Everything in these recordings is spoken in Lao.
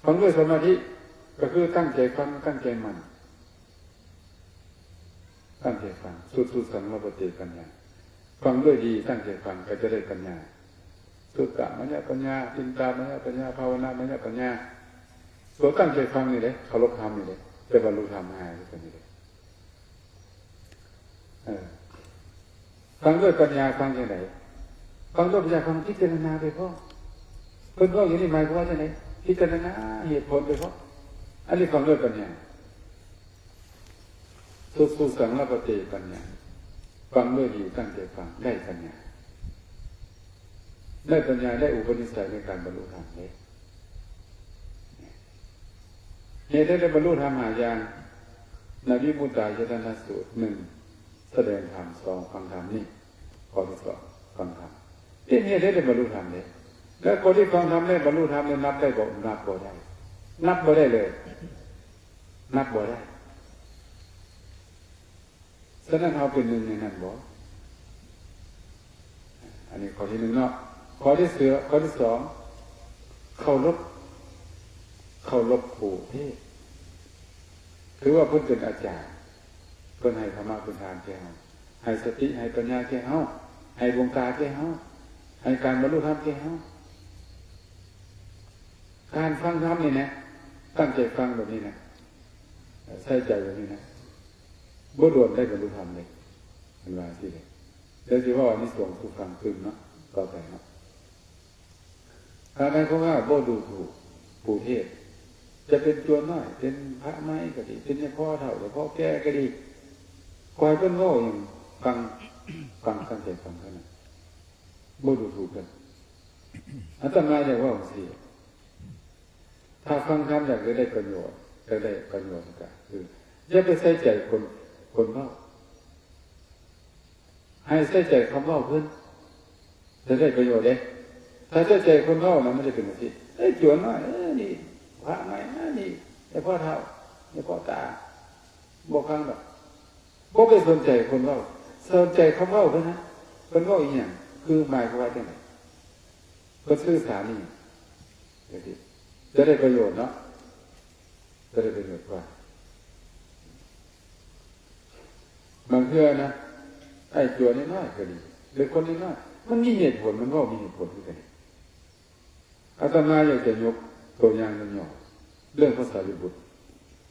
ຟັງດ້ວຍສະມາທິ ກໍຄືຕັ້ງໃຈຟັງ, ຕັ້ງໃຈໝັ້ນ, ຕັ້ງໃຈຟັງ. ສຸສຸສັງ ລະພັນເຕ ປັນຍາ. ຟັງດ້ວຍດີ, ຕັ້ງໃຈຟັງ, ກໍຈະໄດ້ປັນຍາ. ສຸຕະມະຍະປັນຍາ, ຈິນຕາມະຍະປັນຍາ, ພາວະນາມະຍະປັນຍາ. ຕົວຕັ້ງໃຈຟັງນີ້ເດ້, ເຄົາລົບທຳນີ້ເດ້, ຈະບັນລຸທຳງ່າຍຄືກັນນີ້ເດ້. ເອີ ຟັງດ້ວຍປັນຍາ ຟັງຈັ່ງໃດ? ຟັງດ້ວຍປັນຍາ ຟັງພິຈາລະນາໄປພ້ອມ. ເພິ່ນເວົ້າຢູ່ນີ້ໝາຍຄວາມວ່າຈັ່ງໃດ? ພິຈາລະນາເຫດຜົນໄປພ້ອມ. ອັນນີ້ຟັງດ້ວຍປັນຍາ. ສຸສຸສັງ ລະພັນເຕ ປັນຍາ. ຟັງດ້ວຍດີ, ຕັ້ງໃຈຟັງ, ໄດ້ປັນຍາ. ໄດ້ປັນຍາ, ໄດ້ອຸປະນິໄສໃນການບັນລຸທຳເດ້. ເຫດໃດໄດ້ບັນລຸທຳຫ້າຢ່າງ? ນະວິມຸດຕາຍະຕະນະສູດ ໜຶ່ງ ສະແດງທຳ, ສອງ ຟັງທຳ. ນີ້ຂໍ້ທີສອງ ຟັງທຳ. ເປັນເຫດໃດໄດ້ບັນລຸທຳເດ້? ແລ້ວຄົນທີ່ຟັງທຳແລ້ວບັນລຸທຳນີ້ນັບໄດ້ບໍ່? ນັບບໍ່ໄດ້. ນັບບໍ່ໄດ້ເລີຍ. ນັບບໍ່ໄດ້. ສະນັ້ນເຮົາເປັນໜຶ່ງໃນນັ້ນບໍ່? ອັນນີ້ຂໍ້ທີໜຶ່ງເນາະ. ຂໍ້ທີສອງ ເຄົາລົບ, ເຄົາລົບຄູເທດ. ຖືວ່າເພິ່ນເປັນອາຈານ, ເພິ່ນໃຫ້ທຳມະພື້ນຖານແກ່ເຮົາ, ໃຫ້ສະຕິ, ໃຫ້ປັນຍາແກ່ເຮົາ, ໃຫ້ດວງຕາແກ່ເຮົາ, ໃຫ້ການບັນລຸທຳແກ່ເຮົາ. ການຟັງທຳນີ້ນະ, ຕັ້ງໃຈຟັງແບບນີ້ນະ, ໃສ່ໃຈແບບນີ້ນະ, ບໍ່ດົນໄດ້ບັນລຸທຳເດ້. ເພິ່ນວ່າຊີ້ເດ້. ແລ້ວຊິເວົ້າອານິສົງສູ່ຟັງຕື່ມເນາະ, ຕໍ່ໄປເນາະ. ຖ້າໃນພວກເຮົາບໍ່ດູຖູກຜູ້ເທດ, ຈະເປັນໂຈນນ້ອຍ, ເປັນພະໃໝ່ກໍດີ, ເປັນຍາພໍ່ເຖົ້າ, ຍາພໍ່ແກ່ກໍດີ, ຂໍໃຫ້ເພິ່ນເວົ້າຫຍັງຟັງ, ຟັງຕັ້ງໃຈຟັງເທົ່ານັ້ນ, ບໍ່ດູຖູກເພິ່ນ. ອາດຕະມາຢາກເວົ້າຈັ່ງຊີ້, ຖ້າຟັງທຳຢາກຈະໄດ້ປະໂຫຍດ, ຢາກໄດ້ປະໂຫຍດກໍຄື ຢ່າໄປໃສ່ໃຈຄົນ, ຄົນເວົ້າ. ໃຫ້ໃສ່ໃຈຄຳເວົ້າເພິ່ນ, ຈະໄດ້ປະໂຫຍດເດ້. ຖ້າໃສ່ໃຈຄົນເວົ້ານະ ມັນຈະເປັນຈັ່ງຊີ້, ເອີ ໂຈນນ້ອຍ, ເອີ ນີ້ພະໃໝ່, ເອີ ນີ້ ແຕ່ພໍ່ເຖົ້າ, ແຕ່ພໍ່ຕາ, ບໍ່ຟັງດອກ. ບໍ່ໄປສົນໃຈຄົນເວົ້າ, ສົນໃຈຄຳເວົ້າເພິ່ນນະ, ເພິ່ນເວົ້າອີ່ຫຍັງ, ຄືໝາຍຄວາມວ່າຈັ່ງໃດ, ເພິ່ນສື່ສານອີ່ຫຍັງ, ຈັ່ງຊີ້ ຈະໄດ້ປະໂຫຍດເນາະ. ຈະໄດ້ປະໂຫຍດກວ່າ. ບາງເທື່ອນະ ໄອ້ຕົວນ້ອຍໆກໍດີ ຫຼືຄົນນ້ອຍໆ ມັນມີເຫດຜົນ, ມັນເວົ້າມີເຫດຜົນຄືກັນ. ອາດຕະມາຢາກຈະຍົກຕົວຢ່າງຫຍໍ້ໆ ເລື່ອງພະສາລີບຸດ.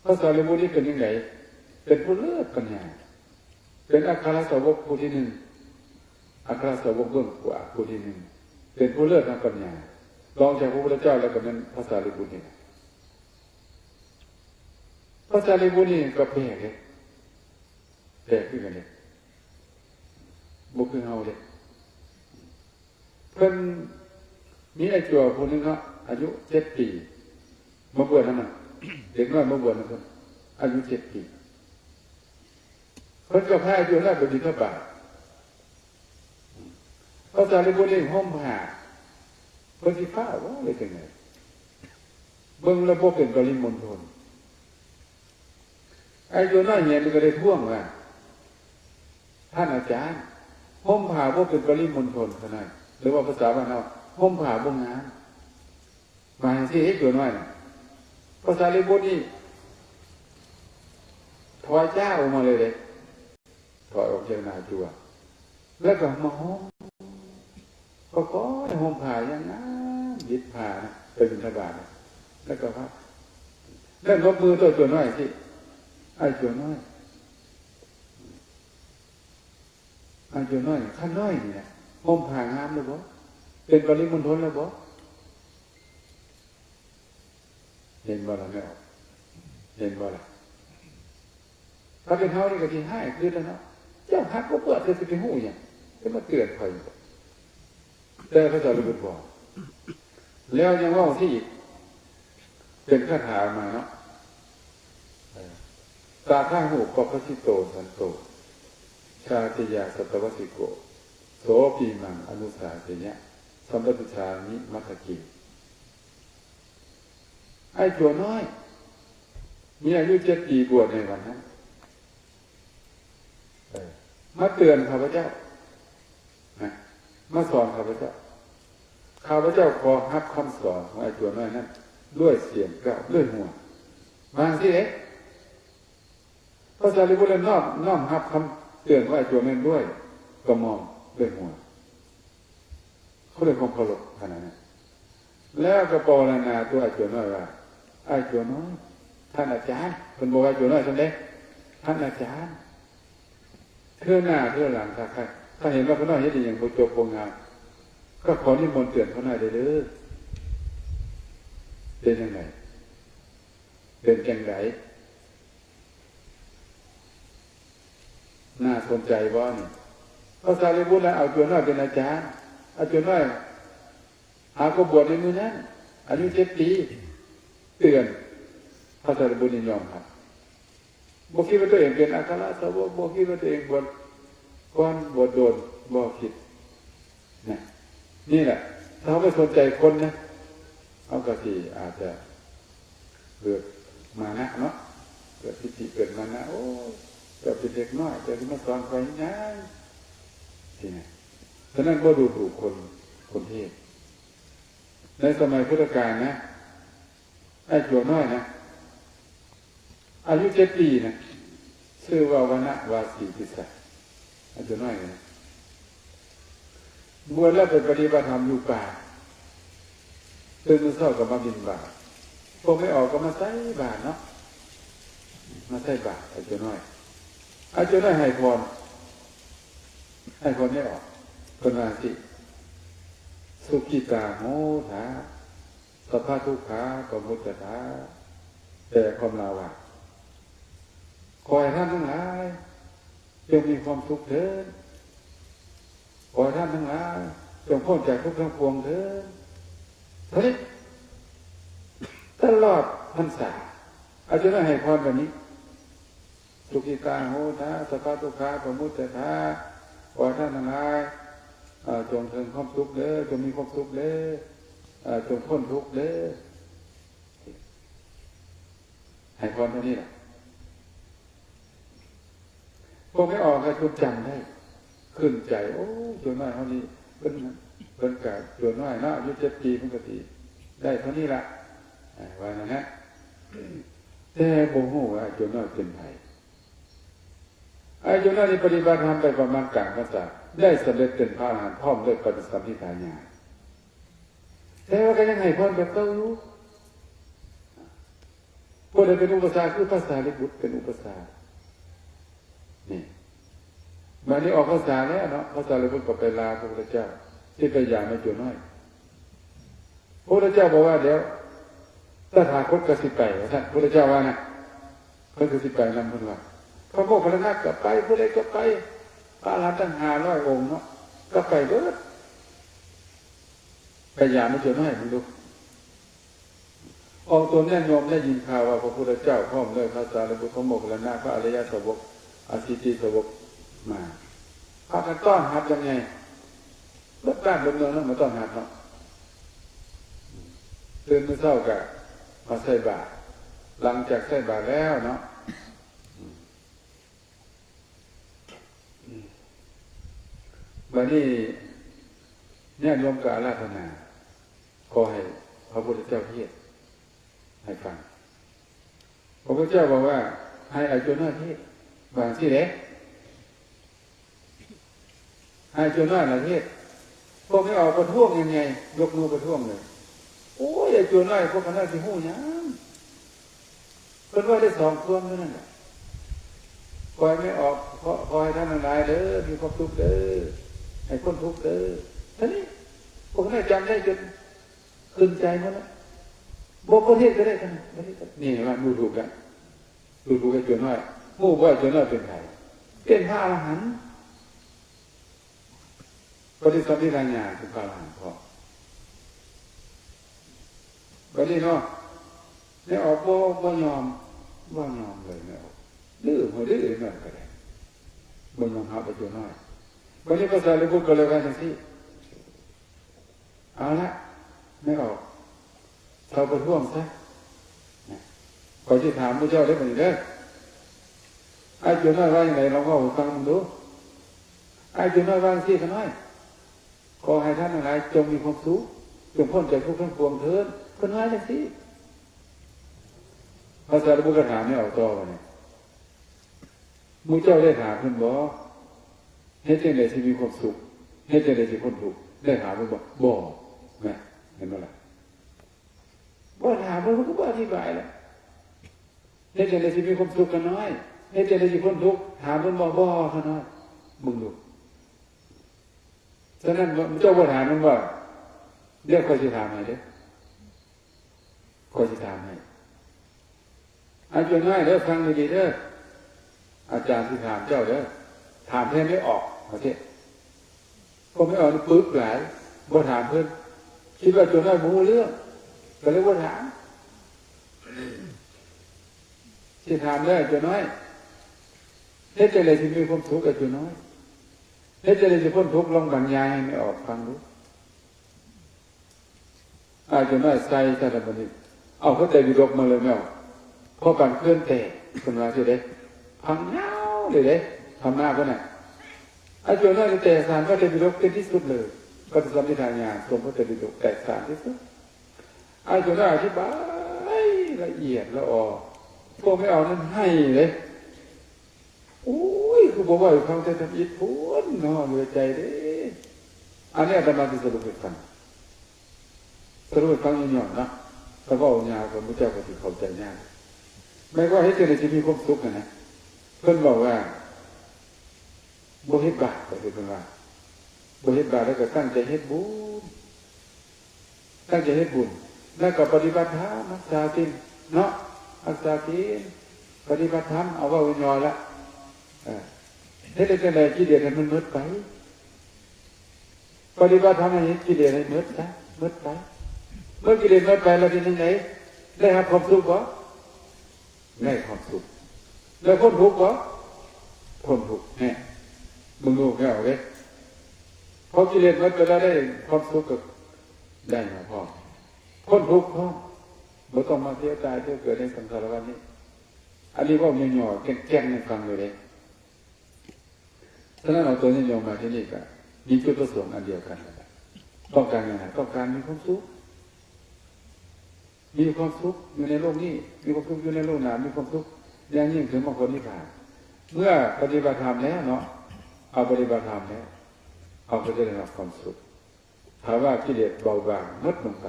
ພະສາລີບຸດນີ້ເປັນຈັ່ງໃດ? ເປັນຜູ້ເລີດປັນຍາ, ເປັນອັກຄະລະສາວົກຜູ້ທີໜຶ່ງ, ອັກຄະລະສາວົກເບື້ອງຂວາຜູ້ທີໜຶ່ງ, ເປັນຜູ້ເລີດທາງປັນຍາ, ລອງຈາກພະພຸດທະເຈົ້າແລ້ວກໍແມ່ນພະສາລີບຸດນີ້ແຫຼະ. ພະສາລີບຸດນີ້ກໍແປກເດ້, ແປກຄືກັນເດ້, ບໍ່ຄືເຮົາເດ້. ເພິ່ນມີອ້າຍຈົວຜູ້ໜຶ່ງເນາະ, ອາຍຸເຈັດປີ, ມາບວດນຳມັນ, ເດັກນ້ອຍມາບວດນຳເພິ່ນ, ອາຍຸເຈັດປີ. ເພິ່ນກໍພາອ້າຍຈົວນັ້ນໄປບິນທະບາດ. ພະສາລີບຸດນີ້ຫົ່ມຜ້າ, ເພິ່ນຊິຟ້າວບໍ່ ຫຼືຈັ່ງໃດ? ເບິ່ງແລ້ວບໍ່ເປັນປະລິມົນທົນ. ໄອ້ຕົວນ້ອຍເຫັນກໍໄດ້ທ້ວງວ່າ, ທ່ານອາຈານ, ຫົ່ມຜ້າບໍ່ເປັນປະລິມົນທົນຂະໜາດ, ຫຼືວ່າພາສາບ້ານເຮົາ, ຫົ່ມຜ້າບໍ່ງາມ. ໝາຍຈັ່ງຊີ້ເດ້ ຕົວນ້ອຍນະ. ພະສາລີບຸດນີ້ຖອຍຈ້າອອກມາເລີຍເດ້, ຖອຍອອກຈາກໜ້າຈົວ, ແລ້ວກໍມາຫົ່ມ, ກໍຄ່ອຍຫົ່ມຜ້າຢ່າງງາມ, ບິດຜ້ານະ, ໄປບິນທະບາດນະ, ແລ້ວກໍພາ, ແລ້ວຍົກມືໂຕຕົວນ້ອຍຊີ້, ອ້າຍຕົວນ້ອຍ, ອ້າຍຕົວນ້ອຍ, ຂ້ານ້ອຍນີ້ນະ, ຫົ່ມຜ້າງາມແລ້ວບໍ່? ເປັນປະລິມົນທົນແລ້ວບໍ່? ເຫັນບໍ່ລະແມ່ອອກ? ເຫັນບໍ່ລະ? ຖ້າເປັນເຮົານີ້ກໍຊິຮ້າຍຄືກັນເນາະ, ເຈົ້າຮັກບໍ່ປວດ ເຈົ້າຊິໄປຮູ້ຫຍັງ, ຈະມາເຕືອນຂ້ອຍຢູ່ບໍ? ແຕ່ພະສາລີບຸດບອກ, ແລ້ວຍັງເວົ້າຊີ້ອີກ, ເປັນຄາຖາມາເນາະ, ຕະທາຫຸ ປັບພະສິໂຕ ສັນໂຕ ຊາຕິຍາ ສັດຕະວັດຕິໂກ ໂສ ປີມັງ ອະນຸສາເສຍະ ສຳປະຕິສາມິ ມັດທະເກ. ອ້າຍຕົວນ້ອຍ ມີອາຍຸເຈັດປີ ບວດໃນວັນນັ້ນ ເອີ ມາເຕືອນຂ້າພະເຈົ້ານະ, ມາສອນຂ້າພະເຈົ້າ. ຂ້າພະເຈົ້າຂໍຮັບຄຳສອນຂອງອ້າຍຕົວນ້ອຍນັ້ນ ດ້ວຍສຽງກ້າວ ດ້ວຍຫົວ ວ່າຈັ່ງຊີ້ເດ້. ພະສາລີບຸດລະນ້ອມ ນ້ອມຮັບຄຳເຕືອນຂອງອາຈົວນັ້ນດ້ວຍກະໝ່ອມ ດ້ວຍຫົວ. ເຂົາດ້ວຍຄວາມເຄົາລົບຂະໜາດນັ້ນ ແລ້ວກໍປາວະນາຕົວອາຈົວນ້ອຍວ່າ ອາຈົວນ້ອຍ ທ່ານອາຈານ ເພິ່ນບອກວ່າອາຈົວນ້ອຍຊັ້ນເດ້ ທ່ານອາຈານ ເທື່ອໜ້າເທື່ອຫຼັງ ຖ້າ ຖ້າເຫັນວ່າຂ້ານ້ອຍເຮັດອີ່ຫຍັງບໍ່ຈົບບໍ່ງາມ ກໍຂໍນິມົນເຕືອນຂ້ານ້ອຍໄດ້ເດີ້. ເປັນຈັ່ງໃດ? ເປັນຈັ່ງໃດ? ໜ້າສົນໃຈບໍ່ນີ້? ພະສາລີບຸດລະເອົາໂຈນນ້ອຍເປັນອາຈານ, ເອົາໂຈນນ້ອຍຫາກໍບວດໃນມື້ນັ້ນ ອາຍຸເຈັດປີ ເຕືອນ ພະສາລີບຸດນີ້ຍອມຮັບ. ບໍ່ຄິດວ່າຕົວເອງເປັນອັກຄະລະສາວົກ, ບໍ່ຄິດວ່າຕົວເອງບວດກ່ອນ ບວດໂດນ, ບໍ່ຄິດ. ນະ ນີ້ແຫຼະ ຖ້າເຮົາໄປສົນໃຈຄົນນະ ເຮົາກໍຊິອາດຈະເກີດມານະເນາະ, ເກີດທິດຖິ ເກີດມານະ, ໂອ້ ເຈົ້າເປັນເດັກນ້ອຍ ເຈົ້າຊິມາສອນຂ້ອຍຫຍັງ ຊີ້ນະ. ສະນັ້ນບໍ່ດູຖູກຄົນ ຄົນເທດ. ໃນສະໄໝພຸດທະການນະ ອ້າຍໂຈນນ້ອຍນະ ອາຍຸເຈັດປີນະ ຊື່ວ່າວະນະວາສີຕິສະ ອາຍຸນ້ອຍນະ ບວດແລ້ວໄປປະຕິບັດທຳຢູ່ປ່າ, ຕື່ນມື້ເຊົ້າກໍມາບິນບາດ, ພວກແມ່ອອກກໍມາໃສ່ບາດເນາະ, ມາໃສ່ບາດອາຈຸນ້ອຍ. ອາຈຸນ້ອຍໃຫ້ພອນ, ໃຫ້ພອນແມ່ອອກ, ເພິ່ນວ່າຈັ່ງຊີ້ ສຸກິຕາໂຫຕາ ສັບພະທຸກຂາປະມຸດຈະທາ ແປຄວາມລາວວ່າ ຂໍໃຫ້ທ່ານທັງຫຼາຍຈົ່ງມີຄວາມສຸກເທີ້ນ, ຂໍໃຫ້ທ່ານທັງຫຼາຍຈົ່ງພົ້ນຈາກທຸກທັງປວງເທີ້ນ. ເທົ່ານີ້ ຕະຫຼອດພັນສາ ອາຈານໃຫ້ພອນແບບນີ້ ສຸກິຕາໂຫຕາ ສັບພະທຸກຂາປະມຸດຈະທາ ຂໍໃຫ້ທ່ານທັງຫຼາຍ ເອີ ຈົ່ງເຖິງຄວາມສຸກເດີ, ຈົ່ງມີຄວາມສຸກເດີ, ເອີ ຈົ່ງພົ້ນທຸກເດີ. ໃຫ້ພອນເທົ່ານີ້ລະ. ພວກແມ່ອອກກໍຈົດຈຳໄດ້ ຂຶ້ນໃຈ, ໂອ້ ໂຈນນ້ອຍເຮົານີ້ ເພິ່ນ ເພິ່ນກະໂຈນນ້ອຍເນາະ, ອາຍຸເຈັດປີ ເພິ່ນກະຊິໄດ້ເທົ່ານີ້ລະ ອ່າ ວ່ານັ້ນນະ. ແຕ່ບໍ່ຮູ້ວ່າໂຈນນ້ອຍເປັນໃຜ. ອາຍຸນ້ອຍນີ້ປະຕິບັດທຳໄປປະມານກາງພັນສາ ໄດ້ສຳເລັດເປັນພະອະລະຫັນ ພ້ອມດ້ວຍປະຕິສຳພິທາຍານ. ແຕ່ວ່າກໍຍັງໃຫ້ພອນແບບເກົ່າຢູ່. ຜູ້ໃດເປັນອຸປະຊາ ຄືພະສາລີບຸດເປັນອຸປະຊາ. ນີ້ ບາດນີ້ອອກພັນສາແລ້ວເນາະ, ພະສາລີບຸດກໍໄປລາພະພຸດທະເຈົ້າ ທີ່ໄປຢາມແມ່ໂຈນນ້ອຍ. ພະພຸດທະເຈົ້າບອກວ່າ ດຽວຕະຖາຄົດກໍຊິໄປ ວ່າຊັ້ນ, ພະພຸດທະເຈົ້າວ່ານະ. ເພິ່ນກໍຊິໄປນຳ ເພິ່ນວ່າ. ພະໂມກຄັນລານະກໍໄປ, ຜູ້ໃດກໍໄປ, ພະອະລະຫັນຕັ້ງຫ້າຮ້ອຍອົງເນາະ ກໍໄປເບິດ. ໄປຢາມແມ່ໂຈນນ້ອຍເບິ່ງດູ. ອອກຕົນຍາດໂຍມໄດ້ຍິນຂ່າວວ່າ ພະພຸດທະເຈົ້າພ້ອມດ້ວຍພະສາລີບຸດ, ພະໂມກຄັນລານະ, ພະອະລິຍະສາວົກ, ອາຊີຕິສາວົກມາ, ພາກັນຕ້ອນຮັບຢ່າງໃຫຍ່. ເບິດບ້ານເບິດເມືອງນັ້ນມາຕ້ອນຮັບເນາະ. ຕື່ນມື້ເຊົ້າກະມາໃສ່ບາດ, ຫຼັງຈາກໃສ່ບາດແລ້ວເນາະ ບາດນີ້ຍາດໂຍມກໍອາລາທະນາ ຂໍໃຫ້ພະພຸດທະເຈົ້າເທດໃຫ້ຟັງ. ພະພຸດທະເຈົ້າບອກວ່າ ໃຫ້ອາໂຈນນ້ອຍເທດ ວ່າຈັ່ງຊີ້ເດ້. ໃຫ້ອາໂຈນນ້ອຍນະເທດ. ພວກແມ່ອອກປະທ້ວງໃຫຍ່ໆ ຍົກມືປະທ້ວງເລີຍ. ໂອ້ຍ ອາໂຈນນ້ອຍ ພວກຂ້ານ້ອຍຊິຮູ້ຫຍັງ? ເພິ່ນເວົ້າໄດ້ສອງຄວາມເທົ່ານັ້ນແຫຼະ. ຂໍໃຫ້ແມ່ອອກ ຂໍ ຂໍໃຫ້ທ່ານທັງຫຼາຍເດີ ມີຄວາມສຸກເດີ ໃຫ້ພົ້ນທຸກເດີ ເທົ່ານີ້. ພວກຂ້ານ້ອຍຈຳໄດ້ຈົນຂຶ້ນໃຈໝົດແລ້ວ. ບໍ່ ບໍ່ເທດກໍໄດ້ ທ່ານ ບໍ່ເທດກໍ ນີ້ເຫັນບໍ່? ດູຖູກກັນ ດູຖູກໄອ້ໂຈນນ້ອຍ. ຮູ້ບໍ່ ໄອ້ໂຈນນ້ອຍເປັນໃຜ? ເປັນພະອະລະຫັນ. ປະຕິສຳພິທາຍານເປັນພະອະລະຫັນພ້ອມ. ບັດນີ້ເນາະ ແມ່ອອກບໍ່ ບໍ່ຍອມ ບໍ່ຍອມເລີຍ ແມ່ອອກ ດື້ ບໍ່ດື້ ແມ່ອອກກໍໄດ້ ບໍ່ຍອມຮັບໄອ້ໂຈນນ້ອຍ. ບັດນີ້ພະສາລີບຸດກໍເລີຍວ່າຈັ່ງຊີ້ ເອົາລະ ແມ່ອອກ ເຊົາປະທ້ວງຊະ ຂ້ອຍຊິຖາມໝູ່ເຈົ້າເດີ ບັດນີ້ເດີ. ອ້າຍໂຈນນ້ອຍວ່າຈັ່ງໃດ? ລອງເວົ້າໃຫ້ຟັງເບິ່ງດູ. ອ້າຍໂຈນນ້ອຍວ່າຈັ່ງຊີ້ ຂ້ານ້ອຍ ຂໍໃຫ້ທ່ານທັງຫຼາຍຈົ່ງມີຄວາມສຸກ, ຈົ່ງພົ້ນຈາກທຸກທັງປວງເທີ້ນ. ເພິ່ນວ່າຈັ່ງຊີ້. ພະສາລີບຸດກໍຖາມແມ່ອອກຕໍ່ວ່ານີ້ ໝູ່ເຈົ້າໄດ້ຖາມເພິ່ນບໍ່? ເຮັດຈັ່ງໃດຊິມີຄວາມສຸກ? ເຮັດຈັ່ງໃດຊິພົ້ນທຸກ? ໄດ້ຖາມເພິ່ນບໍ່? ບໍ່. ແມ່ນ ເຫັນບໍ່ລະ? ບໍ່ຖາມເພິ່ນ ເພິ່ນກໍບໍ່ອະທິບາຍລະ. ເຮັດຈັ່ງໃດຊິມີຄວາມສຸກຂ້ານ້ອຍ? ເຮັດຈັ່ງໃດຊິພົ້ນທຸກ? ຖາມເພິ່ນບໍ່? ບໍ່ ຂ້ານ້ອຍ. ເບິ່ງດູ. ສະນັ້ນ ເຈົ້າບໍ່ຖາມມັນບໍ່? ດຽວຂ້ອຍຊິຖາມໃຫ້ເດີ້. ຂ້ອຍຊິຖາມໃຫ້. ອາ ໂຈນ້ອຍເດີ້ ຟັງດີໆເດີ້. ອາຈານຊິຖາມເຈົ້າເດີ້. ຖາມແທນແມ່ອອກ ວ່າຊີ້. ພວກແມ່ອອກນີ້ປຶກຫຼາຍ ບໍ່ຖາມເພິ່ນ. ຄິດວ່າໂຈນ້ອຍບໍ່ຮູ້ເລື່ອງ ກໍເລີຍບໍ່ຖາມ. ຊິຖາມເດີ້ ໂຈນ້ອຍ. ເຮັດຈັ່ງໃດຊິມີຄວາມສຸກ ອາ ໂຈນ້ອຍ? ເຮັດຈັ່ງໃດຊິພົ້ນທຸກ? ລອງບັນຍາຍໃຫ້ແມ່ອອກຟັງດູ. ອາ ໂຈນ້ອຍໃສ່ຊະລະບັດນີ້ ເອົາພະໄຕປິດົກມາເລີຍແມ່ ພໍປານເຂື່ອນແຕກ ເພິ່ນວ່າຊີ້ເດ້. ພັງຍາວເລີຍເດ້ ທຳມະເພິ່ນນະ. ອາ ໂຈນ້ອຍແຕກສານພະໄຕປິດົກເປັນທີ່ສຸດເລີຍ. ປະຕິສຳພິທາຍານ ສົງພະໄຕປິດົກແຕກສານທີ່ສຸດ. ອາ ໂຈນ້ອຍອະທິບາຍລະອຽດລະອໍ. ພວກແມ່ອອກນັ້ນໄຫ້ເດ້. ໂອ້ຍ ຄືບໍ່ເວົ້າໃຫ້ຟັງແຕ່ທຳອິດພຸ້ນເນາະ ເຫຼືອໃຈເດ້. ອັນນີ້ອາດຕະມາຊິສະຫຼຸບໃຫ້ຟັງ ສະຫຼຸບໃຫ້ຟັງຫຍໍ້ໆເນາະ. ຖ້າເວົ້າຍາວກໍໝູ່ເຈົ້າກໍຊິເຂົ້າໃຈຍາກ. ໝາຍຄວາມເຮັດຈັ່ງໃດຊິມີຄວາມສຸກຫັ້ນນະ. ເພິ່ນເວົ້າວ່າ ບໍ່ເຮັດບາບ ກໍຄືເພິ່ນວ່າ ບໍ່ເຮັດບາບ ແລ້ວກໍຕັ້ງໃຈເຮັດບຸນ. ຕັ້ງໃຈເຮັດບຸນ ແລ້ວກໍປະຕິບັດທຳ ຮັກສາສິນເນາະ ຮັກສາສິນ ປະຕິບັດທຳ ເອົາເວົ້າຫຍໍ້ໆລະ ເອີ ເຮັດໄດ້ຈັ່ງໃດ ກິເລດໃຫ້ມັນໝົດໄປ? ປະຕິບັດທຳໃຫ້ກິເລດໃຫ້ໝົດຊະ ໝົດໄປ. ເມື່ອກິເລດໝົດໄປແລ້ວເປັນຈັ່ງໃດ? ໄດ້ຮັບຄວາມສຸກບໍ່? ໄດ້ຄວາມສຸກ. ແລ້ວພົ້ນທຸກບໍ່? ພົ້ນທຸກ. ແນ່ ເບິ່ງດູແມ່ອອກເດ້. ພໍກິເລດໝົດໄປແລ້ວ ໄດ້ຄວາມສຸກກໍໄດ້ມາພ້ອມ ພົ້ນທຸກພ້ອມ. ບໍ່ຕ້ອງມາທຽວຕາຍທຽວເກີດໃນສັງສາລະວັດນີ້. ອັນນີ້ເວົ້າຫຍໍ້ໆ ແກ່ນໆ ໃຫ້ຟັງເລີຍເດ້. ສະນັ້ນເອົາຕົວຫຍໍ້ໆມາທີ່ນີ້ ກໍມີຈຸດປະສົງອັນດຽວກັນນັ້ນແຫຼະ. ຕ້ອງການຫຍັງ? ຕ້ອງການມີຄວາມສຸກ. ມີຄວາມສຸກຢູ່ໃນໂລກນີ້ ມີຄວາມສຸກຢູ່ໃນໂລກໜ້າ ມີຄວາມສຸກຢ່າງຍິ່ງເຖິງມາຜົນນິບພານ. ເມື່ອປະຕິບັດທຳແລ້ວເນາະ ເຮົາປະຕິບັດທຳແລ້ວ ເຮົາກໍຈະໄດ້ຮັບຄວາມສຸກ. ຖ້າວ່າກິເລດເບົາບາງໝົດລົງໄປ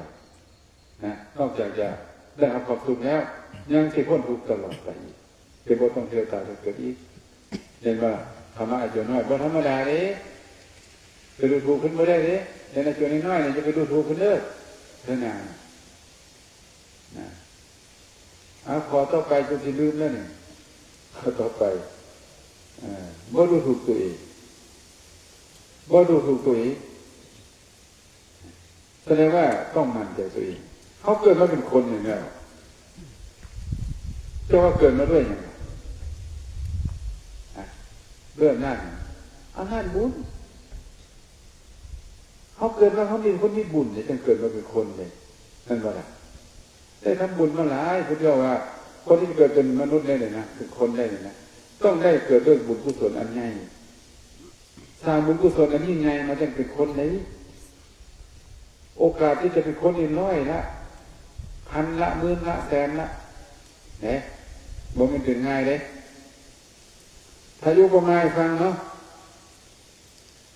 ນະ ນອກຈາກຈະໄດ້ຮັບຄວາມສຸກແລ້ວ ຍັງຊິພົ້ນທຸກຕະຫຼອດໄປອີກ. ຈະບໍ່ຕ້ອງເທວຕາຍເກີດອີກ. ເຫັນບໍ່? ທຳມະອາໂຈນ້ອຍບໍ່ທຳມະດາເດ້. ໄປດູຖູກເພິ່ນບໍ່ໄດ້ເດ້. ເຫັນອາໂຈນ້ອຍໆນີ້ ຢ່າໄປດູຖູກເພິ່ນເດີ. ເດີນານະ. ເອົາ ຂໍ້ຕໍ່ໄປ ຈົນຊິລືມແລ້ວນີ້. ຂໍ້ຕໍ່ໄປ ເອີ ບໍ່ດູຖູກຕົວເອງ. ບໍ່ດູຖູກຕົວເອງ. ສະແດງວ່າຕ້ອງໝັ້ນໃຈຕົວເອງ. ເຮົາເກີດມາເປັນຄົນນີ້ແລ້ວ ເຈົ້າວ່າເກີດມາດ້ວຍຫຍັງ? ອາ ດ້ວຍອຳນາດຫຍັງ? ອຳນາດບຸນ. ເຮົາເກີດມາ ເຮົາມີ ຄົນມີບຸນເດ້ ຈັ່ງເກີດມາເປັນຄົນເດ້ ແມ່ນບໍ່ລະ? ໄດ້ທຳບຸນມາຫຼາຍ. ເພິ່ນເວົ້າວ່າ ຄົນທີ່ເກີດເປັນມະນຸດໄດ້ນີ້ນະ ເປັນຄົນໄດ້ນີ້ນະ ຕ້ອງໄດ້ເກີດດ້ວຍບຸນກຸສົນອັນໃຫຍ່. ສ້າງບຸນກຸສົນອັນຍິ່ງໃຫຍ່ມາຈັ່ງເປັນຄົນໄດ້. ໂອກາດທີ່ຈະເປັນຄົນນີ້ຮ້ອຍລະ ພັນລະ ໝື່ນລະ ແສນລະ ເດ້ ບໍ່ແມ່ນເປັນງ່າຍເດ້. ຖ້າຍົກອຸປະມາໃຫ້ຟັງເນາະ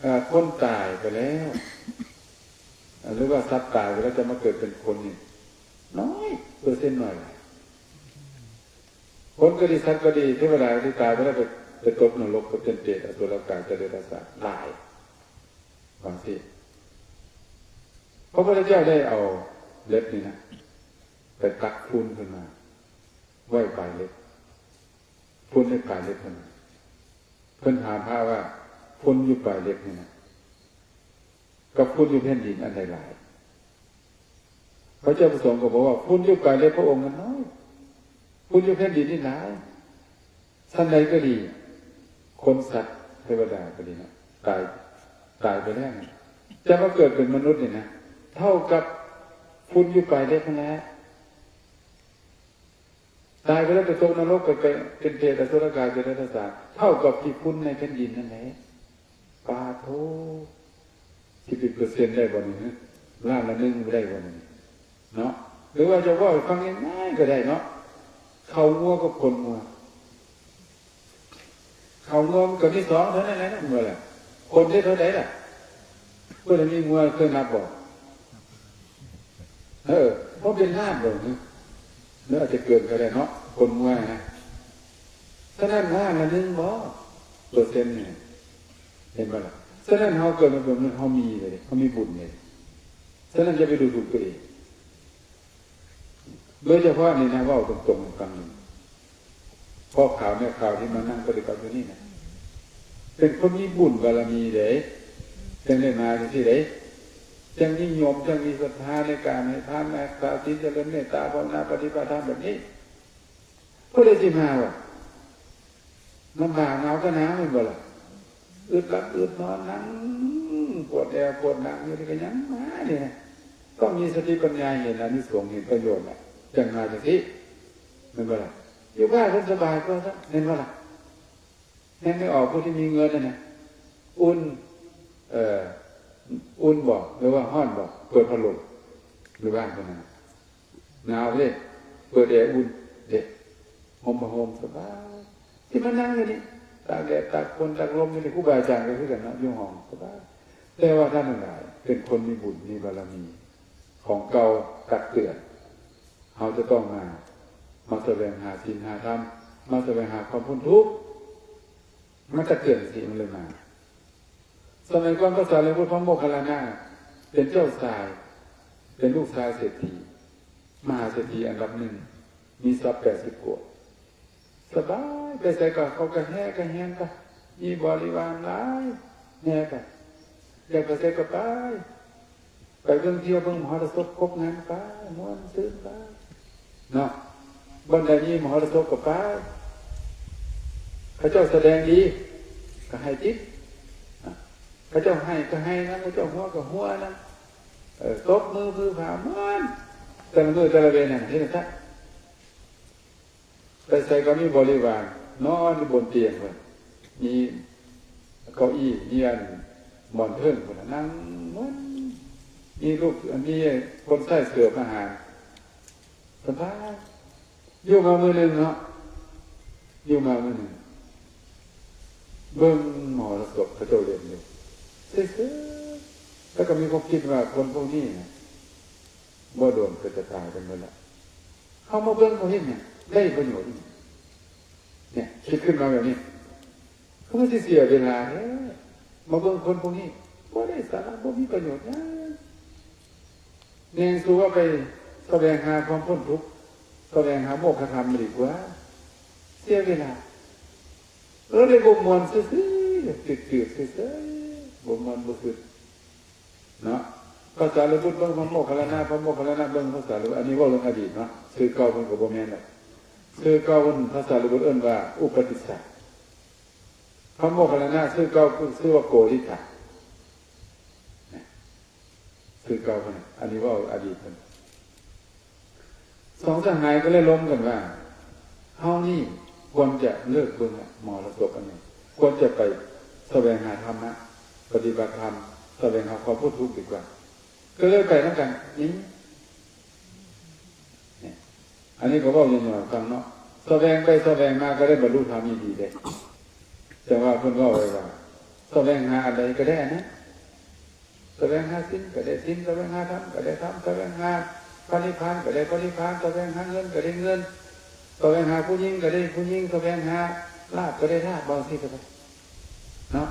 ເອີ ຄົນຕາຍໄປແລ້ວ ເອີ ຫຼືວ່າສັດຕາຍໄປແລ້ວ ຈະມາເກີດເປັນຄົນນີ້ ນ້ອຍ ເປີເຊັນນ້ອຍຫຼາຍ. ຄົນກໍດີ ສັດກໍດີ ເທວະດາກໍດີ ຕາຍໄປແລ້ວໄປ ໄປຕົກນະລົກ ໄປເປັນເປດ ອະສຸລະກາຍ ຈະເດດຕະສາດຫຼາຍ ວ່າຊີ້. ພະພຸດທະເຈົ້າໄດ້ເອົາເຫຼັກນີ້ນະ ໄປຕັກຝຸ່ນຂຶ້ນມາ ໄວ້ປາຍເຫຼັກ ຝຸ່ນໃນປາຍເຫຼັກນັ້ນ. ເພິ່ນຖາມພະວ່າ ຝຸ່ນຢູ່ປາຍເຫຼັກນີ້ນະ ກັບຝຸ່ນຢູ່ແຜ່ນດິນອັນໃດຫຼາຍ? ພະເຈົ້າປະສົງກໍບອກວ່າ ຝຸ່ນຢູ່ປາຍເຫຼັກພະອົງນັ້ນນ້ອຍ, ຝຸ່ນຢູ່ແຜ່ນດິນນີ້ຫຼາຍ. ສັນໃດກໍດີ, ຄົນ ສັດ ເທວະດາກໍດີເນາະ, ຕາຍ, ຕາຍໄປແລ້ວນີ້ ຈະມາເກີດເປັນມະນຸດນີ້ນະ ເທົ່າກັບຝຸ່ນຢູ່ປາຍເຫຼັກນັ້ນແຫຼະ. ຕາຍໄປແລ້ວໄປຕົກນະລົກ ໄປ ໄປເປັນເປດ ອະສຸລະກາຍ ເປັນໄຕຣະສານ ເທົ່າກັບຂີ້ຝຸ່ນໃນແຜ່ນດິນນັ້ນແຫຼະ. ປາໂທ ຊິເປັນເປີເຊັນໄດ້ບໍ່ນີ້? ລ້ານລະໜຶ່ງບໍ່ໄດ້ບໍ່ນີ້ເນາະ? ຫຼືວ່າຈະເວົ້າໃຫ້ຟັງງ່າຍໆກໍໄດ້ເນາະ, ເຂົ້າງົວກັບຂົນງົວ. ເຂົ້າງົວມັນກໍມີສອງເທົ່ານັ້ນແຫຼະນະ ເມື່ອລະ ຂົນໄດ້ເທົ່າໃດລະ? ເພິ່ນມີງົວເຄີຍນັບບໍ່? ເອີ ບໍ່ເປັນລ້ານດອກນະ ຫຼືອາດຈະເກີນກໍໄດ້ເນາະ ຂົນງົວນະ. ສະນັ້ນລ້ານລະໜຶ່ງບໍ່ ເປີເຊັນນີ້ ເຫັນບໍ່ລະ? ສະນັ້ນເຮົາເກີດມາເປັນມະນຸດ ເຮົາມີເລີຍ ເຮົາມີບຸນເລີຍ. ສະນັ້ນຢ່າໄປດູຖູກຕົວເອງ. ໂດຍສະເພາະນີ້ນະ ເວົ້າຕົງໆ ໃຫ້ຟັງ ພໍ່ຂາວແມ່ຂາວທີ່ມານັ່ງປະຕິບັດຢູ່ນີ້ນະ ເປັນຄົນມີບຸນບາລະມີເດ້ ຈັ່ງໄດ້ມາຈັ່ງຊີ້ເດ້ ຈັ່ງນິຍົມ ຈັ່ງມີສັດທາໃນການໃຫ້ທານ ຮັກສາສິນ ຈະເລີນເມດຕາ ພາວະນາ ປະຕິບັດທຳແບບນີ້. ຜູ້ໃດຊິມາວະ? ລຳບາກ ໜາວກໍໜາວ ແມ່ນບໍ່ລະ? ອຶດຫຼັບອຶດນອນ ນັ່ງປວດແອວປວດຫຼັງຢູ່ນີ້ກໍຍັງມານີ້ນະ. ຕ້ອງມີສະຕິປັນຍາ ເຫັນອານິສົງ ເຫັນປະໂຫຍດນະ ຈັ່ງມາຈັ່ງຊີ້ ແມ່ນບໍ່ລະ? ຢູ່ບ້ານເພິ່ນສະບາຍກວ່າຊະ ແມ່ນບໍ່ລະ? ແຮງໄດ້ອອກ ຜູ້ທີ່ມີເງິນນັ້ນນະ ອຸ່ນ ເອີ ອຸ່ນບໍ່ ຫຼືວ່າຮ້ອນບໍ່? ເປີດພັດລົມຢູ່ບ້ານເພິ່ນນັ້ນນະ. ໜາວເດ້ ເປີດແອອຸ່ນເດ້ ຫົ່ມຜ້າຫົ່ມສະບາຍ ທີ່ມານັ່ງຢູ່ນີ້ ຕາກແດດຕາກຝົນຕາກລົມຢູ່ນີ້ ຄູບາອາຈານກໍຄືກັນເນາະ ຢູ່ຫ້ອງສະບາຍ. ແຕ່ວ່າທ່ານທັງຫຼາຍເປັນຄົນມີບຸນມີບາລະມີ ຂອງເກົ່າຕັກເຕືອນ ເຮົາຈະຕ້ອງມາ ມາສະແຫວງຫາສິນຫາທຳ ມາສະແຫວງຫາຄວາມພົ້ນທຸກ ມາຕັກເຕືອນ ຊິມັນເລີຍມາ. ສະໄໝກ່ອນພະສາລີບຸດ ພະໂມກຄັນລານາ ເປັນເຈົ້າຊາຍ ເປັນລູກຊາຍເສດຖີ ມະຫາເສດຖີອັນດັບໜຶ່ງ ມີຊັບແປດສິບກວ່າ ສະບາຍ ໄປໃສກໍເຂົາກະແຫ່ກະແຫນໄປ ມີບໍລິວານຫຼາຍ ແຫ່ໄປ ຢາກໄປໃສກໍໄປ. ໄປເບິ່ງທ່ຽວເບິ່ງມະຫອລະສົບຄົບງານໄປ ມ່ວນຊື່ນໄປເນາະ. ບ່ອນໃດມີມະຫອລະສົບກໍໄປ ເຂົາເຈົ້າສະແດງດີກໍໃຫ້ຕິດ ເຂົາເຈົ້າໄຫ້ກໍໄຫ້ນຳ ເຂົາເຈົ້າຫົວກໍຫົວນຳ ເອີ ຕົບມືຜືຜາມ່ວນ ແຕ່ລະມື້ແຕ່ລະເວນນັ້ນເຮັດຈັ່ງຊັ້ນ. ໄປໃສກໍມີບໍລິວານ ນອນຢູ່ບົນຕຽງເພິ່ນ ມີເກົ້າອີ່ ມີອັນໝອນເທິງເພິ່ນນະ ນັ່ງມ່ວນ ມີລູກ ມີຄົນໃຊ້ເສີບອາຫານ ສະບາຍ. ຢູ່ມາມື້ໜຶ່ງເນາະ ຢູ່ມາມື້ໜຶ່ງ ເບິ່ງມະຫອລະສົບເຂົາເຈົ້າຫຼິ້ນຢູ່ ຊື່ໆ ແລ້ວກໍມີຄວາມຄິດວ່າ ຄົນພວກນີ້ນະ ບໍ່ດົນກໍຈະຕາຍກັນໝົດລະ ເຮົາມາເບິ່ງເຂົາເຮັດຫຍັງ ໄດ້ປະໂຫຍດອີ່ຫຍັງ? ເນຍ ຄິດຂຶ້ນມາແບບນີ້ ຄືມັນຊິເສຍເວລາແທ້ ມາເບິ່ງຄົນພວກນີ້ ບໍ່ໄດ້ສາລະ ບໍ່ມີປະໂຫຍດຫຍັງ. ແມ່ນ ສູວ່າໄປສະແຫວງຫາຄວາມພົ້ນທຸກ ສະແຫວງຫາໂມກຂະທຳດີກວ່າ ເສຍເວລາ. ເອີ ໄດ້ບໍ່ມ່ວນຊື່ໆ ຈືດໆ ຊື່ໆ ບໍ່ມ່ວນບໍ່ຄຶດເນາະ. ພະສາລີບຸດເບິ່ງພະໂມກຄັນລານາ ພະໂມກຄັນລານາເບິ່ງພະສາລີບຸດ ອັນນີ້ເວົ້າເລື່ອງອະດີດເນາະ ຊື່ເກົ່າເພິ່ນກໍບໍ່ແມ່ນແລ້ວ. ຊື່ເກົ່າເພິ່ນ ພະສາລີບຸດເອີ້ນວ່າອຸປະຕິສສະ ພະໂມກຄັນລານາຊື່ເກົ່າຄືຊື່ວ່າໂກລິທະ ຊື່ເກົ່າເພິ່ນ ອັນນີ້ເວົ້າອະດີດເພິ່ນ. ສອງສະຫາຍກໍເລີຍລົມກັນວ່າ ເຮົານີ້ຄວນຈະເລີກເບິ່ງລະມໍລະສົບອັນນີ້ ຄວນຈະໄປສະແຫວງຫາທຳມະ ປະຕິບັດທຳ ສະແຫວງຫາຄວາມພົ້ນທຸກດີກວ່າ ກໍເລີຍໄປນຳກັນ. ນີ້ ອັນນີ້ກໍເວົ້າຫຍໍ້ໆໃຫ້ຟັງເນາະ ສະແຫວງໄປສະແຫວງມາກໍໄດ້ບັນລຸທຳອີ່ຫຼີເດ້. ແຕ່ວ່າເພິ່ນເວົ້າໄວ້ວ່າ ສະແຫວງຫາອັນໃດກໍໄດ້ອັນນັ້ນ ສະແຫວງຫາສິນກໍໄດ້ສິນ ສະແຫວງຫາທຳກໍໄດ້ທຳ ສະແຫວງຫາພະນິບພານກໍໄດ້ພະນິບພານ ສະແຫວງຫາເງິນກໍໄດ້ເງິນ ສະແຫວງຫາຜູ້ຍິງກໍໄດ້ຜູ້ຍິງ ສະແຫວງຫາລາບກໍໄດ້ລາບ ວ່າຊີ້ກໍໄດ້ເນາະ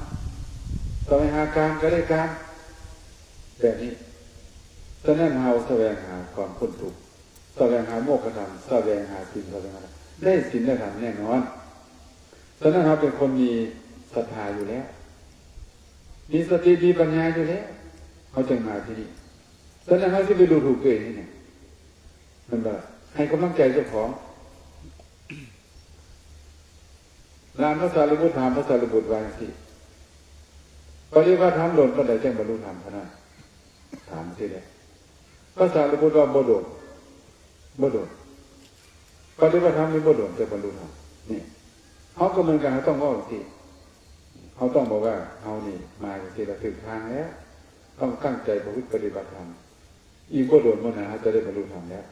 ສະແຫວງຫາກາມກໍໄດ້ກາມ ແບບນີ້. ສະນັ້ນເຮົາສະແຫວງຫາຄວາມພົ້ນທຸກ ສະແຫວງຫາໂມກຂະທຳ ສະແຫວງຫາສິນ ສະແຫວງຫາ ໄດ້ສິນໄດ້ທຳແນ່ນອນ. ສະນັ້ນເຮົາເປັນຄົນມີສັດທາຢູ່ແລ້ວ ມີສະຕິມີປັນຍາຢູ່ແລ້ວ ເຮົາຈຶ່ງມາທີ່ນີ້. ສະນັ້ນເຮົາຊິໄປດູຖູກຕົວເອງນີ້ ແມ່ນບໍ່ລະ? ໃຫ້ກຳລັງໃຈເຈົ້າຂອງ. ຫຼານພະສາລີບຸດຖາມພະສາລີບຸດວ່າຈັ່ງຊີ້ ປະຕິບັດທຳດົນປານໃດຈຶ່ງບັນລຸທຳຂະໜາດ ຖາມຊີ້ແຫຼະ. ພະສາລີບຸດວ່າບໍ່ດົນ ບໍ່ດົນ ປະຕິບັດທຳນີ້ບໍ່ດົນຈະບັນລຸທຳ. ນີ້ ເຮົາກໍເໝືອນກັນ ເຮົາຕ້ອງເວົ້າຈັ່ງຊີ້ ເຮົາຕ້ອງບອກວ່າເຮົານີ້ມາຈັ່ງຊີ້ລະຖືກທາງແລ້ວ ຕ້ອງຕັ້ງໃຈປະພຶດປະຕິບັດທຳ ອີກບໍ່ດົນບໍ່ນານເຮົາຈະໄດ້ບັນລຸທຳແລ້ວ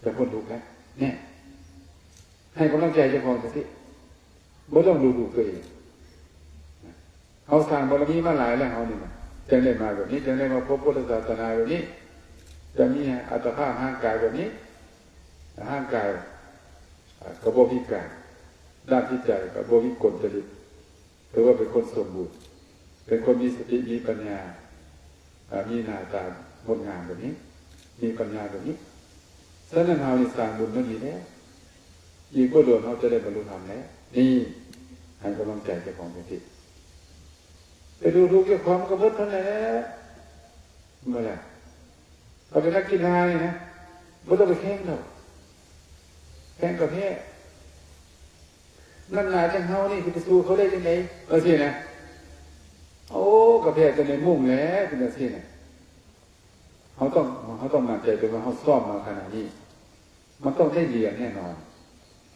ຈະພົ້ນທຸກແລ້ວ. ແນ່ ໃຫ້ກຳລັງໃຈເຈົ້າຂອງຈັ່ງຊີ້ ບໍ່ຕ້ອງດູຖູກຕົວເອງ. ເຮົາສ້າງບາລະມີມາຫຼາຍແລ້ວ ເຮົານີ້ນະ ຈັ່ງໄດ້ມາແບບນີ້ ຈັ່ງໄດ້ມາພົບພຸດທະສາສະໜາແບບນີ້ ຈະມີອັດຕະພາບຮ່າງກາຍແບບນີ້ ຮ່າງກາຍ ເອີ່ ກໍບໍ່ພິການ ດ້ານຈິດໃຈກໍບໍ່ວິກົນຈະລິດ ຖືວ່າເປັນຄົນສົມບູນ ເປັນຄົນມີສະຕິ ມີປັນຍາ ເອີ່ ມີໜ້າຕາງົດງາມແບບນີ້ ມີປັນຍາແບບນີ້. ສະນັ້ນເຮົານີ້ສ້າງບຸນມາດີແລ້ວ ອີກບໍ່ດົນເຮົາຈະໄດ້ບັນລຸທຳແລ້ວ. ນີ້ ໃຫ້ກຳລັງໃຈເຈົ້າຂອງຈັ່ງຊີ້ ໄປດູຖູກເຈົ້າຂອງມັນກໍໝົດເທົ່ານັ້ນແຫຼະ ແມ່ນບໍ່ລະ? ເຂົາເປັນນັກກິລານີ້ນະ ບໍ່ຕ້ອງໄປແຂ່ງດອກ ແຂ່ງກໍແພ້. ນຳໜ້າຈັ່ງເຮົານີ້ຊິໄປສູ້ເຂົາໄດ້ຈັ່ງໃດ ວ່າຊີ້ນະ. ໂອ້ ກໍແພ້ແຕ່ໃນມຸ້ງແຫຼະ ເປັນຈັ່ງຊີ້ນະ. ເຮົາຕ້ອງ ເຮົາຕ້ອງໝັ້ນໃຈຕົວເອງວ່າເຮົາຊ້ອມມາຂະໜາດນີ້ ມັນຕ້ອງໄດ້ຫຼຽນແນ່ນອນ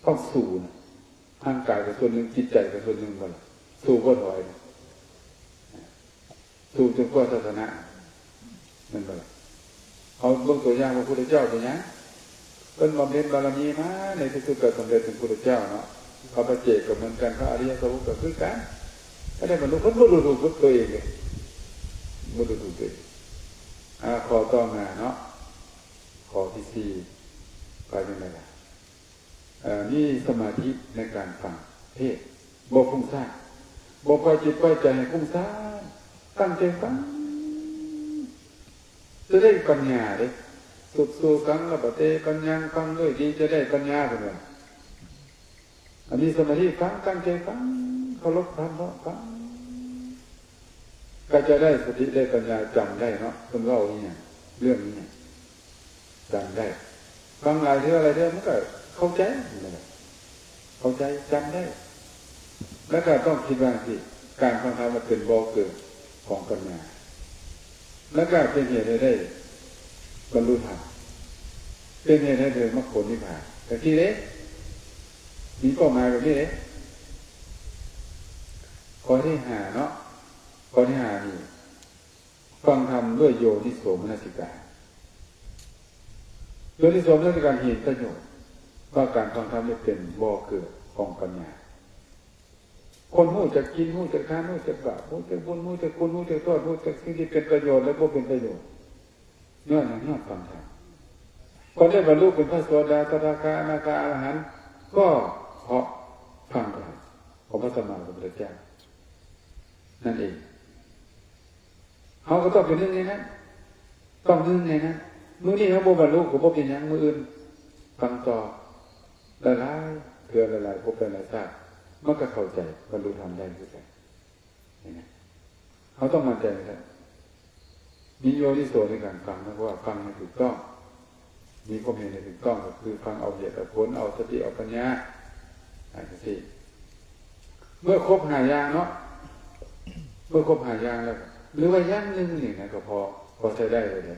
ຕ້ອງສູ້ນະ. ຮ່າງກາຍກໍສ່ວນໜຶ່ງ ຈິດໃຈກໍສ່ວນໜຶ່ງ ບໍ່ລະ? ສູ້ບໍ່ຖອຍນະ ສູ້ຈົນກວ່າເຮົາຊະນະ ແມ່ນບໍ່ລະ? ເຮົາເບິ່ງຕົວຢ່າງຂອງພະພຸດທະເຈົ້າເປັນຫຍັງ? ເພິ່ນບຳເພັນບາລະມີມາ ໃນທີ່ສຸດກໍສຳເລັດເປັນພຸດທະເຈົ້າເນາະ. ພະປາເຈກກໍເໝືອນກັນ ພະອະລິຍະສາວົກກໍຄືກັນ ກໍໄດ້ບັນລຸ ເພິ່ນບໍ່ດູຖູກຕົວເອງເດ້ ບໍ່ດູຖູກຕົວເອງ. ອາ ຂໍ້ຕໍ່ມາເນາະ ຂໍ້ທີສີ່ ວ່າຈັ່ງໃດລະ? ເອີ່ ມີສະມາທິໃນການຟັງເທດ ບໍ່ຟຸ້ງສ້ານ ບໍ່ປ່ອຍຈິດປ່ອຍໃຈໃຫ້ຟຸ້ງສ້ານ ຕັ້ງໃຈຟັງ ຈະໄດ້ປັນຍາເດ້. ສຸດໂສສັງ ລະປະເຕ ປັນຍັງ ຟັງດ້ວຍດີຈະໄດ້ປັນຍາ ເພິ່ນວ່າ. ອັນມີສະມາທິຟັງ ຕັ້ງໃຈຟັງ ເຄົາລົບທຳເນາະ ຟັງ ກໍຈະໄດ້ສະຕິໄດ້ປັນຍາ ຈຳໄດ້ເນາະ ເພິ່ນເວົ້າອີ່ຫຍັງ ເລື່ອງອີ່ຫຍັງ ຈຳໄດ້. ຟັງຫຼາຍເທື່ອຫຼາຍເທື່ອ ມັນກໍເຂົ້າໃຈ ເຂົ້າໃຈ ຈຳໄດ້. ແລ້ວກໍຕ້ອງຄິດວ່າຈັ່ງຊີ້ ການຟັງທຳມັນເປັນບໍ່ເກີດຂອງປັນຍາ ແລ້ວກໍເປັນເຫດໃຫ້ໄດ້ບັນລຸທຳ ເປັນເຫດໃຫ້ເຖິງມັກຜົນນິບພານ ຈັ່ງຊີ້ເດ້. ມີເປົ້າໝາຍແບບນີ້ເດ້. ຂໍ້ທີຫ້າເນາະ ຂໍ້ທີຫ້ານີ້ ຟັງທຳດ້ວຍໂຍນິໂສມະນະສິການ. ໂຍນິໂສມະນະສິການເຫັນປະໂຫຍດວ່າການຟັງທຳນີ້ເປັນບໍ່ເກີດຂອງປັນຍາ. ຄົນຮູ້ຈັກກິນ ຮູ້ຈັກທານ ຮູ້ຈັກບາບ ຮູ້ຈັກບຸນ ຮູ້ຈັກຄຸນ ຮູ້ຈັກໂທດ ຮູ້ຈັກສິ່ງທີ່ເປັນປະໂຫຍດ ແລະ ບໍ່ເປັນປະໂຫຍດ ຍ້ອນຫຍັງ? ຍ້ອນຟັງທຳ. ຄົນໄດ້ບັນລຸເປັນພະໂສດາ ສະດາຄາ ອະນາຄາ ອະລະຫັນ ກໍເພາະຟັງທຳຂອງພະສຳມາສຳພຸດທະເຈົ້ານັ້ນເອງ. ເຮົາກໍຕ້ອງເປັນໜຶ່ງໃນນັ້ນ ຕ້ອງໜຶ່ງໃນນັ້ນ. ມື້ນີ້ເຮົາບໍ່ບັນລຸກໍບໍ່ເປັນຫຍັງ ມື້ອື່ນຟັງຕໍ່ ຫຼາຍໆເທື່ອ ຫຼາຍໆພົບ ຫຼາຍໆຊາດ ມັນກໍເຂົ້າໃຈ ບັນລຸທຳໄດ້ຄືກັນ. ເຫັນໄໝ? ເຮົາຕ້ອງໝັ້ນໃຈນະ ມີໂຍນິໂສໃນການຟັງນະ ເພາະວ່າຟັງໃຫ້ຖືກຕ້ອງ ມີຄວາມເຫັນໃຫ້ຖືກຕ້ອງ ກໍຄືຟັງເອົາເຫດເອົາຜົນ ເອົາສະຕິເອົາປັນຍາ ຈັ່ງຊີ້. ເມື່ອຄົບຫ້າຢ່າງເນາະ ເມື່ອຄົບຫ້າຢ່າງແລ້ວ ຫຼືວ່າຢ່າງໜຶ່ງນີ້ນະ ກໍພໍ ພໍໃຊ້ໄດ້ແລ້ວເດ້.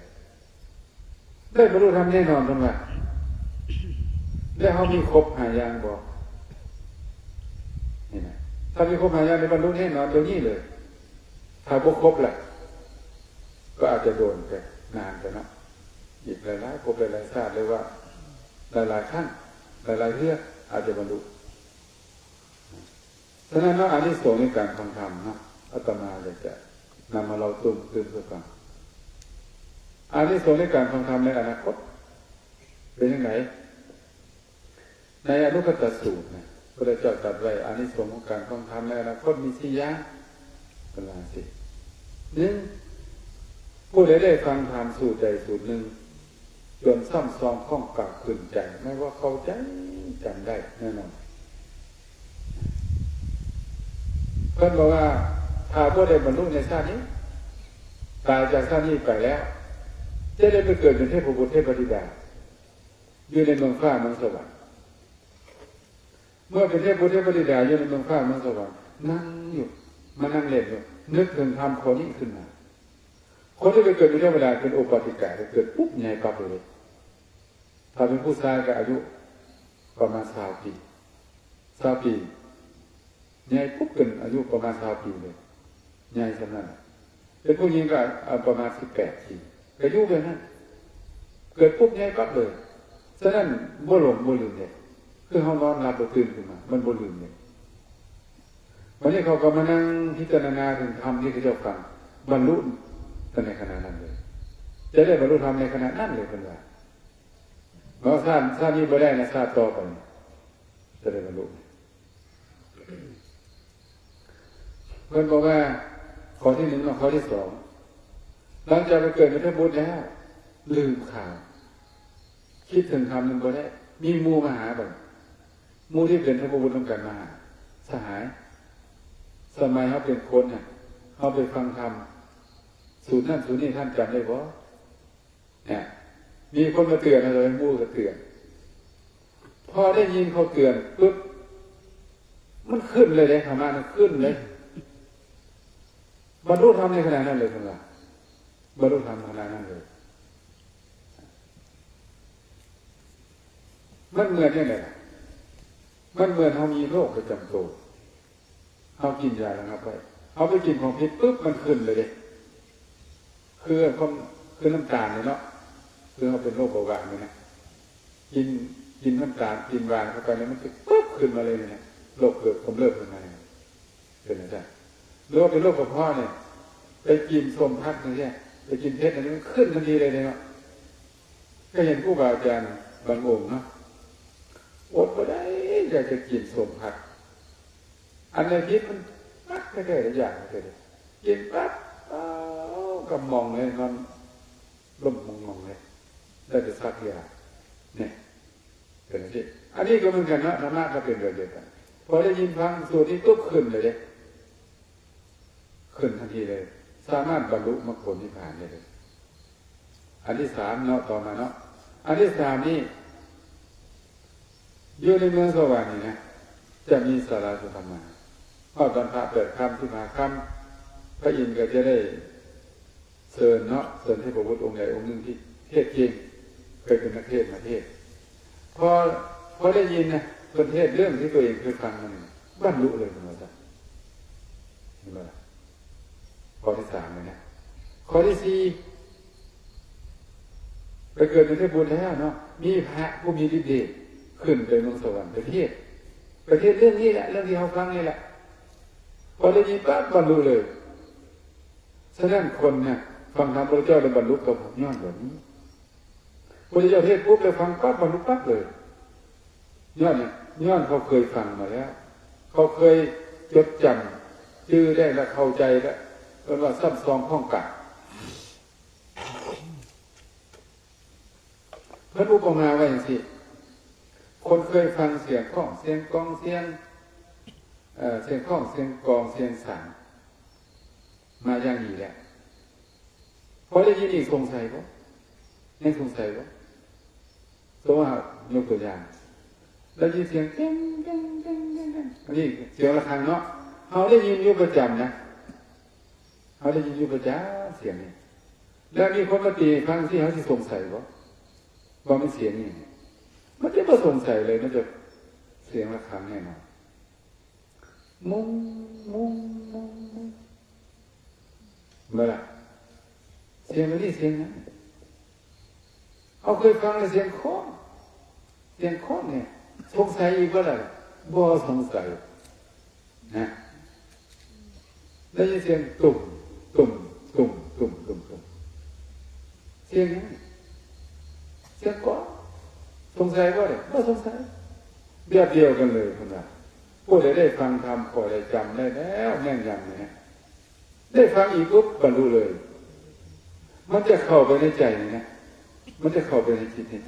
ໄດ້ບັນລຸທຳແນ່ນອນເພິ່ນວ່າ. ແລ້ວເຮົາມີຄົບຫ້າຢ່າງບໍ່? ນີ້ນະ ຖ້າມີຄົບຫ້າຢ່າງນີ້ບັນລຸແນ່ນອນດຽວນີ້ເລີຍ. ຖ້າບໍ່ຄົບລະ ກໍອາດຈະໂດນໄປ ນານໄປເນາະ ອີກຫຼາຍໆພົບ ຫຼາຍໆຊາດ ຫຼືວ່າຫຼາຍໆຄັ້ງ ຫຼາຍໆເທື່ອ ອາດຈະບັນລຸ. ສະນັ້ນເນາະ ອານິສົງໃນການຟັງທຳເນາະ ອາດຕະມາຢາກຈະນຳມາເລົ່າຕື່ມຕື່ມສູ່ຟັງ. ອານິສົງໃນການຟັງທຳໃນອະນາຄົດເປັນຈັ່ງໃດ? ໃນອະນຸກະຕະສູດນະ ພະພຸດທະເຈົ້າຕັດໄວ້ ອານິສົງຂອງການຟັງທຳໃນອະນາຄົດມີສີ່ຢ່າງ ເພິ່ນວ່າຈັ່ງຊີ້. ໜຶ່ງ ຜູ້ໃດໄດ້ຟັງທຳສູດໃດສູດໜຶ່ງ ຈົນຊ້ຳຊອງຂ້ອງກາບຂຶ້ນໃຈ ໝາຍວ່າເຂົ້າໃຈ ຈຳໄດ້ແນ່ນອນ. ເພິ່ນບອກວ່າ ຖ້າບໍ່ໄດ້ບັນລຸໃນຊາດນີ້ ຕາຍຈາກຊາດນີ້ໄປແລ້ວ ຈະໄດ້ໄປເກີດເປັນເທບບຸດເທບທິດາ ຢູ່ໃນເມືອງຟ້າເມືອງສະຫວັນ. ເມື່ອເປັນເທບບຸດເທບທິດາຢູ່ໃນເມືອງຟ້າເມືອງສະຫວັນ ນັ່ງຢູ່ ມານັ່ງເຫຼັ້ນຢູ່ ນຶກເຖິງທຳຂໍ້ນີ້ຂຶ້ນມາ. ຄົນທີ່ໄປເກີດເປັນເທວະດາເປັນໂອປາຕິກະ ໄປເກີດປຸບໃຫຍ່ປັບເລີຍ. ຖ້າເປັນຜູ້ຊາຍກໍອາຍຸປະມານຊາວປີ ຊາວປີ ໃຫຍ່ປຸບ ເປັນອາຍຸປະມານຊາວປີເລີຍ ໃຫຍ່ສ່ຳນັ້ນ. ເປັນຜູ້ຍິງກໍ ອາ ປະມານສິບແປດປີ ກໍຢູ່ແບບນັ້ນ ເກີດປຸບໃຫຍ່ປັບເລີຍ. ສະນັ້ນບໍ່ຫຼົງບໍ່ລືມເດ້. ຄືເຮົານອນຫຼັບແລ້ວຕື່ນຂຶ້ນມາ ມັນບໍ່ລືມເດ. ບັດນີ້ເຂົາກໍມານັ່ງພິຈາລະນາເຖິງທຳທີ່ເຂົາເຈົ້າຟັງ ບັນລຸໃນຂະນະນັ້ນເລີຍ. ຈະໄດ້ບັນລຸທຳໃນຂະນະນັ້ນເລີຍ ເພິ່ນວ່າ. ເນາະ ຊາດ ຊາດນີ້ບໍ່ໄດ້ນະ ຊາດຕໍ່ໄປຈະໄດ້ບັນລຸ. ເພິ່ນບອກວ່າ ຂໍ້ທີໜຶ່ງເນາະ ຂໍ້ທີສອງ ຫຼັງຈາກໄປເກີດເປັນເທບບຸດແລ້ວ ລືມຂ່າວ ຄິດເຖິງທຳນັ້ນບໍ່ໄດ້ ມີໝູ່ມາຫາບັດ ໝູ່ທີ່ເປັນເທບບຸດນຳກັນມາຫາ ສະຫາຍ ສະໄໝເຮົາເປັນຄົນນະ ເຮົາໄປຟັງທຳສູດນັ້ນສູດນີ້ ທ່ານຈຳໄດ້ບໍ່? ນະ ມີຄົນມາເຕືອນ ແລ້ວໝູ່ກໍເຕືອນ ພໍໄດ້ຍິນເຂົາເຕືອນປຶບ ມັນຂຶ້ນເລີຍເດ້ ທຳມະນັ້ນຂຶ້ນເລີຍ ບັນລຸທຳໃນຂະນະນັ້ນເລີຍ ເພິ່ນວ່າ ບັນລຸທຳຂະນະນັ້ນເລີຍ. ມັນເໝືອນຈັ່ງໃດລະ? ມັນເໝືອນເຮົາມີໂລກປະຈຳໂຕ ເຮົາກິນຢາລະງັບໄວ້ ເຮົາໄປກິນຂອງຜິດປຶບ ມັນຂຶ້ນເລີຍເດ້ ຄືຄວາມ ຄືນ້ຳຕານນີ້ເນາະ ຄືເຮົາເປັນໂລກເບົາຫວານນີ້ນະ ກິນ ກິນນ້ຳຕານ ກິນຫວານເຂົ້າໄປນີ້ ມັນຈະປຶບຂຶ້ນມາເລີຍນີ້ນະ ໂລກເກີດກຳເລີບຂຶ້ນມານີ້ນະ ເປັນຈັ່ງຊັ້ນ. ຫຼືວ່າເປັນໂລກກະເພາະນີ້ ໄປກິນສົ້ມຜັດຈັ່ງຊີ້ ໄປກິນເຜັດອັນນີ້ ມັນຂຶ້ນທັນທີເລີຍເນາະ. ກໍເຫັນຄູບາອາຈານບາງອົງເນາະ ອົດບໍ່ໄດ້ ຢາກຈະກິນສົ້ມຜັດ ອັນໃດຜິດມັນມັກແທ້ໆ ຢາກແທ້ໆ ກິນປັບ ເອົາ ກຳມອງເລີຍ ນອນລົມງອງໆເລີຍ ໄດ້ແຕ່ສັກຢາ ນີ້ ເປັນຈັ່ງຊີ້. ອັນນີ້ກໍເໝືອນກັນເນາະ ທຳມະກໍເປັນແບບດຽວກັນ ພໍໄດ້ຍິນຟັງສູດນີ້ປຸບ ຂຶ້ນເລີຍເດ້ ຂຶ້ນທັນທີເລີຍ ສາມາດບັນລຸມັກຜົນນິບພານໄດ້ເລີຍ. ອັນທີສາມເນາະ ຕໍ່ມາເນາະ ອັນທີສາມນີ້ ຢູ່ໃນເມືອງສະຫວັນນີ້ນະ ຈະມີສາລາສຸທຳມາ ຮອດວັນພະແປດຄ່ຳ ສິບຫ້າຄ່ຳ ພະອິນກໍຈະໄດ້ເຊີນເນາະ ເຊີນເທບບຸດອົງໃດອົງໜຶ່ງທີ່ເທດເກັ່ງ ເຄີຍເປັນນັກເທດມາເທດ ພໍ ພໍໄດ້ຍິນນະ ເພິ່ນເທດເລື່ອງທີ່ຕົວເອງເຄີຍຟັງມານີ້ ບັນລຸເລີຍ ເພິ່ນວ່າຊັ້ນ ເຫັນບໍ່ລະ? ຂໍ້ທີສາມນີ້ນະ ຂໍ້ທີສີ່ ໄປເກີດເປັນເທບບຸດແລ້ວເນາະ ມີພະຜູ້ມີລິດເດດຂຶ້ນໄປເມືອງສະຫວັນ ໄປເທດ ໄປເທດເລື່ອງນີ້ແຫຼະ ເລື່ອງທີ່ເຮົາຟັງນີ້ແຫຼະ ພໍໄດ້ຍິນປັບບັນລຸເລີຍ. ສະນັ້ນຄົນນະ ຟັງທຳພະພຸດທະເຈົ້າແລ້ວບັນລຸກໍຍ້ອນແບບນີ້ ພະພຸດທະເຈົ້າເທດປຸບແລ້ວຟັງປັບບັນລຸປັບເລີຍ ຍ້ອນຫຍັງ? ຍ້ອນເຂົາເຄີຍຟັງມາແລ້ວ ເຂົາເຄີຍຈົດຈຳຈື່ໄດ້ ແລະ ເຂົ້າໃຈ ແລະ ເອີ້ນວ່າຊ້ຳຊອງຂອງການ. ເພິ່ນອຸປະມາໄວ້ຈັ່ງຊີ້ ຄົນເຄີຍຟັງສຽງຂອງ ສຽງກອງ ສຽງ ເອີ ສຽງຂອງ ສຽງກອງ ສຽງສັງ ມາຢ່າງດີແລ້ວ ພໍໄດ້ຍິນອີກສົງໄສບໍ່? ຍັງສົງໄສບໍ່? ສົມມຸດວ່າ ຍົກຕົວຢ່າງ ໄດ້ຍິນສຽງເຕັງ ເຕັງ ເຕັງ ເຕັງ ເຕັງ ອັນນີ້ສຽງລະຄັງເນາະ ເຮົາໄດ້ຍິນຢູ່ປະຈຳນະ ເຮົາໄດ້ຍິນຢູ່ປະຈຳສຽງນີ້ ແລ້ວມີຄົນມາຕີໃຫ້ຟັງຊີ້ ເຮົາຊິສົງໄສບໍ່ ວ່າມັນສຽງຫຍັງ? ມັນຈະບໍ່ສົງໄສເລີຍ ມັນຈະສຽງລະຄັງແນ່ນອນ ມຸງ ມຸງ ມຸງ ມຸງ ແມ່ນບໍ່ລະ? ສຽງອັນນີ້ສຽງຫຍັງ? ເຮົາເຄີຍຟັງແຕ່ສຽງຄ້ອງ ສຽງຄ້ອງນີ້ ສົງໄສອີກບໍ່ລະ? ບໍ່ສົງໄສນະ ໄດ້ຍິນສຽງຕຸ່ມ ຕຸ່ມ ຕຸ່ມ ຕຸ່ມ ຕຸ່ມ ຕຸ່ມ ສຽງຫຍັງ? ສຽງກ້ອງ ສົງໄສບໍ່ເດ? ບໍ່ສົງໄສ ແບບດຽວກັນເລີຍ ເພິ່ນວ່າ ຜູ້ໃດໄດ້ຟັງທຳ ກໍໄດ້ຈຳໄດ້ແລ້ວ ແມ່ນຢ່າງນີ້ ໄດ້ຟັງອີກປຸບ ບັນລຸເລີຍ ມັນຈະເຂົ້າໄປໃນໃຈນີ້ນະ ມັນຈະເຂົ້າໄປໃນຈິດໃນໃຈ